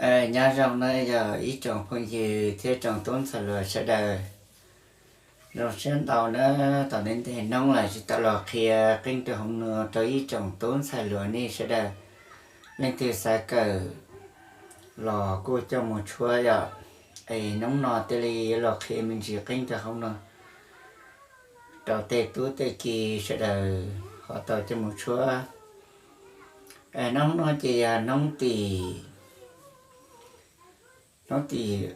Nyob zoo na yog ib tsoom phooj ywg thiab tsoom tub ntxhais hluas sawv daws. Zoo siab ntau na, tau ntev ntev hnub lawm tsis tau los qhia qeej rau hauv no rau ib tsoom tub ntxhais hluas nej sawv daws. Leej twg xav kawm los kuj coj mus tshuab yom. Es hnub no thiaj li yuav los qhia me ntsis qeej rau hauv no rau tej tub tej ki sawv daws ho tau coj mus tshuab. Hnub no ces yog hnub tim, hnub tim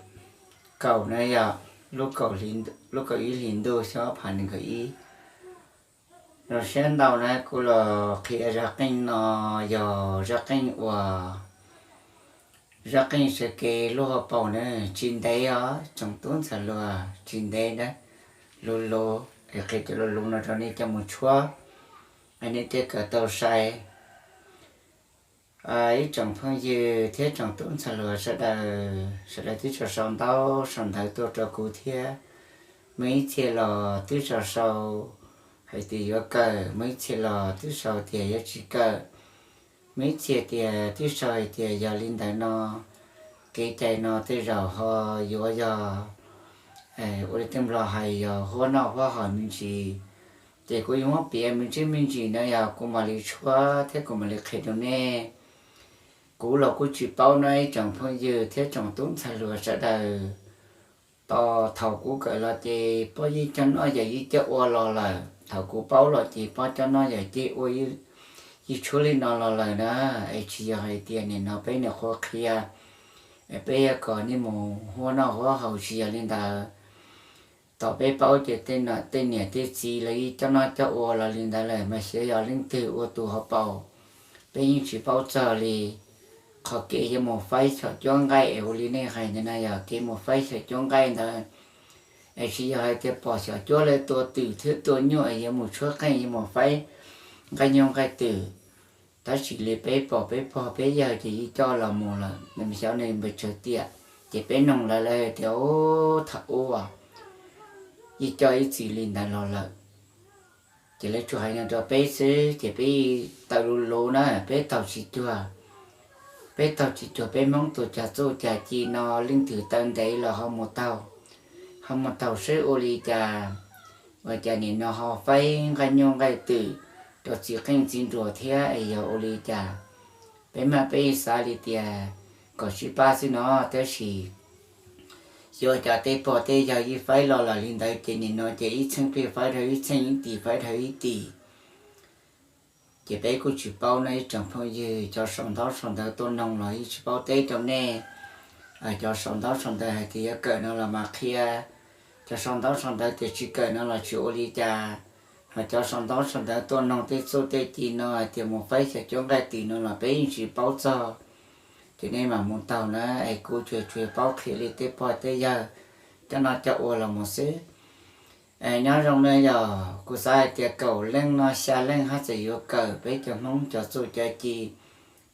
kaum na yog lub kaum ib hlis ntuj xyoo ob phav nees nkaum ib. Zoo siab ntau na kuv los qhia zaj qeej no, yog zaj qeej uas, zaj qeej sawv kev lub hauv paus na, tsis ntev os tsoom tub ntxhais hluas, tsis ntev na, luv luv es qhia cov luv luv no rau nej coj mus tshuab, nej thiaj kawm tau sai. Ib tsoom phooj ywg thiab tsoom tub ntxhais hluas sawv daws, sawv daws twb sau sau ntaub sau ntawv tuaj rau kuv thiab. Muaj ib txhia los twb sau sau hais tias yuav kawm, muaj ib txhia los twb sau tias yuav tsis kawm, muaj ib txhia tias twb sau hais tias yog li ntawd no, kev cai no tej zaum ho yuav yog ua li tej nplog hais yog huab noj huab haus me ntsis. Ces kuv yuav muab piav me ntsis me ntsis na yog kuv mam li tshuab thiab kuv mam li qhia rau nej. Kuv los kuj tsis paub no ib tsoom phooj ywg thiab tsoom tub ntxhais hluas sawv daws. Tos thaum kuv kawm los ces pob yeej coj noj yawm yeej coj ua los lawm, thaum kuv paub los ces pob coj noj yawm coj ua yeej tshuab li no los lawm na. Es tsis yog hais tias nim no peb niam qhuav qhia es peb yuav kom nej mus huab noj huab haus, tsis yog li ntawd. Thaum peb paub ces tej niam tej txiv los yeej coj noj coj ua los li ntawd lawm, mas xyov yog leej twg ua tus hauv paus, peb yeej tsis paub txog li. Qhov kev yuav mus faib xyom cuab nqaij es ua li nej hais ntawd na, yog kev mus faib xyom cuab nqaij ntawd, es tsis yog hais tias pom xyom cuab lawv tua twm thiab tua nyuj es yuav mus tshuab qeej yuav mus faib nqaij nyuj nqaij twm. Tab sis li peb pom peb pog peb yawg ces yeej coj los mus lawm, xyov nws npawg tsawg tiam, ces peb noog lawv, lawv tias ub, thaum ub yeej coj ib txwm li ntawd los lawm. Ces lawv tsuas hais no rau peb xwb ces peb tawm luv luv na, peb taug tsis cuag, peb taug tsis cuag peb Hmoob tus cog txuj cog ci no leej twg taw ntev los ho mus taug, ho mus taug seb ua li cas, ua cas nim no ho faib nqaij nyuj nqaij twm rau txiv qeej txiv nruas thiab es yog ua li cas. Peb mas peb xav li tias kom sib pab xwb no, tab sis xyov cas tej pog tej yawg yeej faib los lawm li ntawd ces nim no ces ib txheej pheej faib dhau ib txheej, ib tim faib dhau ib tim. Ces peb kuj tsis paub no ib tsoom phooj ywg, cov sau ntaub sau ntawv tuaj noog los yeej tsis paub teb rau nej. Cov sau ntaub sau ntawv hais tias yuav kawm no los mas qhia, cov sau ntaub sau ntawv tias tsis kawm no los tsis ua li cas. Ho cov sau ntaub sau ntawv tuaj noog tej txuj tej ci no hais tias mus faib xyom cuab nqaij twm no los peb yeej tsis paub txog. Ces nej mam mus taug na, es kuv tsuas tsuas paub qhia li tej pog tej yawg coj noj coj ua los mus xwb. Nyob zoo na yog kuv xav hais tias kaum leej no xya leej haj tseem yuav kawm peb cov Hmoob cov txuj cov ci,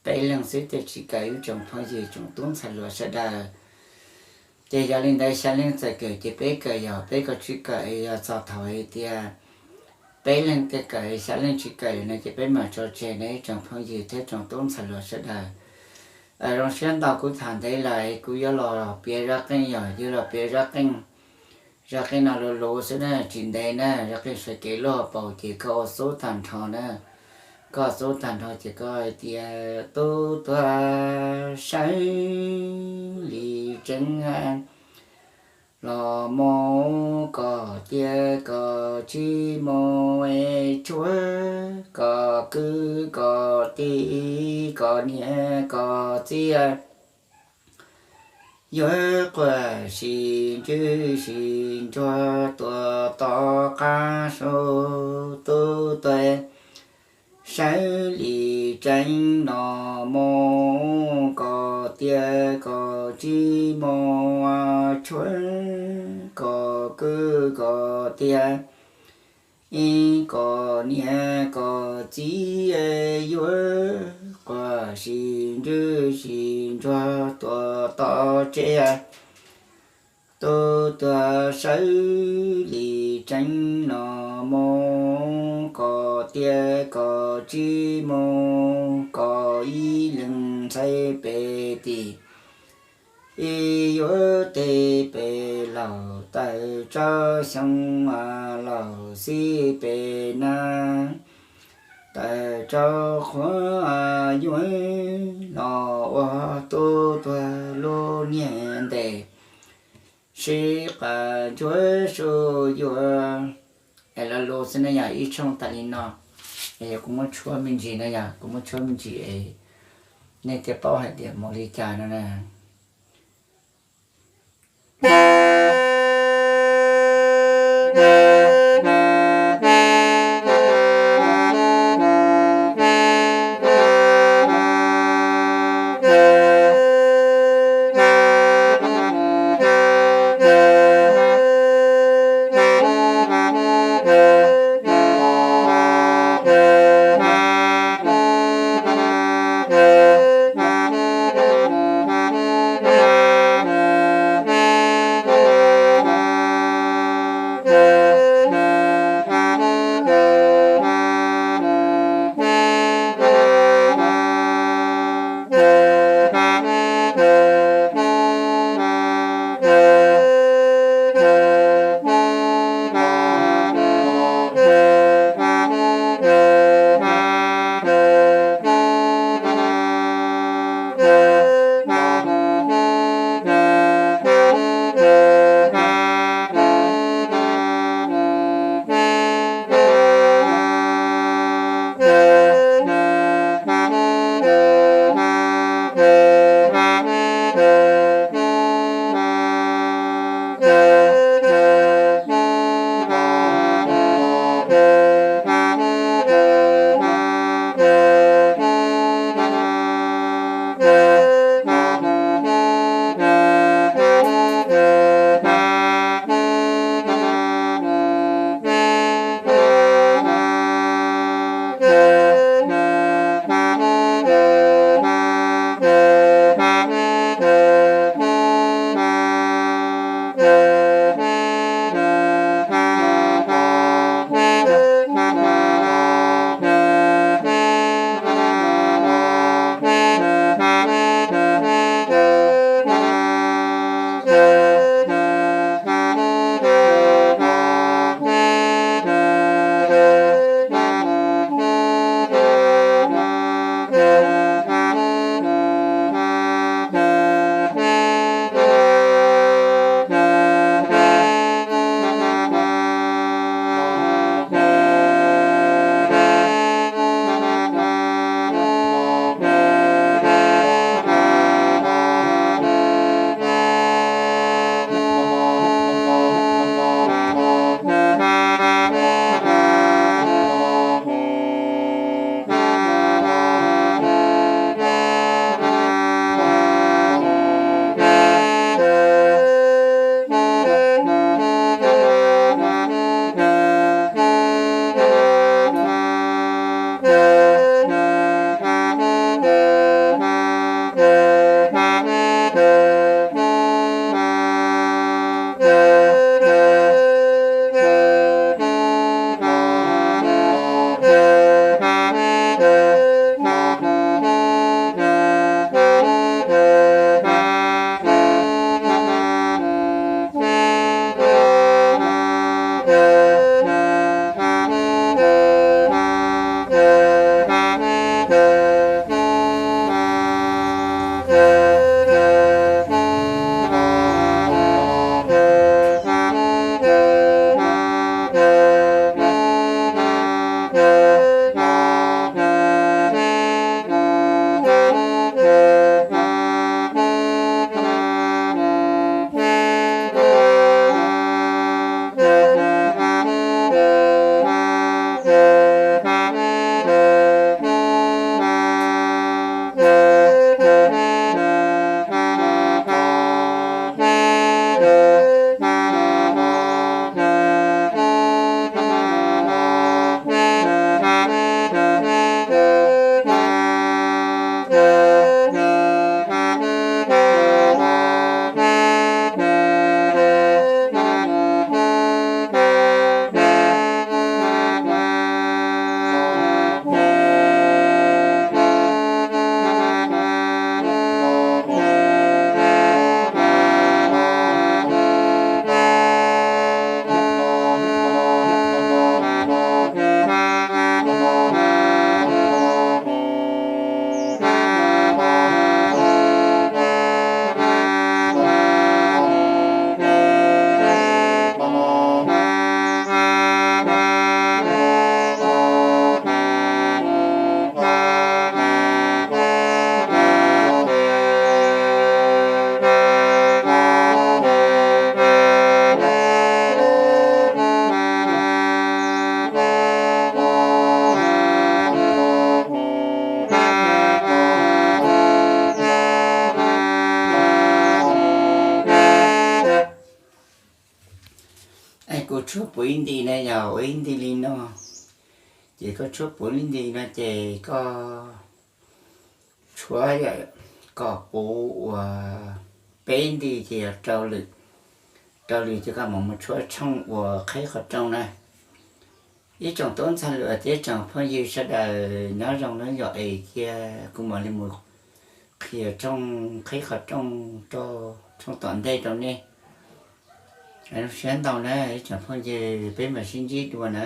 peb leeg xwb thiaj tsis kawm ib tsoom phooj ywg tsoom tub ntxhais hluas sawv daws. Ces yog li ntawd xya leej txawm kawm ces peb kawm, yog peb kawm tsis kawm es yog txog thaum hais tias peb leeg thiaj kawm xya leej tsis kawm lawm no ces peb mam tso tseg na ib tsoom phooj ywg thiab tsoom tub ntxhais hluas sawv daws. Zoo siab ntau kuv tham ntev lawm, kuv yuav los piav zaj qeej, yog yuav los piav zaj qeej. Zaj qeej no luv luv xwb na, tsis ntev na, zaj qeej sawv kev luaj paus ces koj ua xub tag nrho na. Koj ua xub tag nrho ces koj hais tias tub tuag sawv li tseeb los mus, kom tias kom tsis mus es tshuav kom kwv kom tij kom niam kom txiv yuav quaj sis ntswj sis ntsuag tuaj tom qab saum tub tuag sawv li tseeb no mus, kom tias kom tsis mus tshuav kom kwv kom tij, ib kom niam kom txiv yuav quaj sis ntswj sis ntsuag tuaj tom tsev. Tub tuag sawv li tseeb no mus, kom tias kom tsis mus, kom ib leeg ntxhais pem tim ib yuav tes pem laus, tawm rau xyoo laus xib pem na, tawm rau qhuav yuav los ua tub tuag lub niag ntes, sib qas ntsuab su yuav. Es lo lus xwb na yom, ib tshooj tas li no. Es yog kuv muab tshuab me ntsis na yom, kuv muab tshuab me ntsis es nej thiaj paub hais tias mus li cas no na. Tshuab puv ib nti na, yog ua ib nti li no, ces koj tshuab puv ib nti no ces koj tshuab kom puv ua peb nti ces yog rau lwm, rau lwm ces koj mam mus tshuab tshooj ua qhib qhov rooj na. Ib tsoom tub ntxhais hluas thiab tsoom phooj ywg sawv daws nyob zoo na, yog es cia kuv mam li mus qhia tshooj qhib qhov rooj rau tshooj tom ntej rau nej. Zoo siab ntau na ib tsoom phooj ywg, peb mam sib ntsib dua na.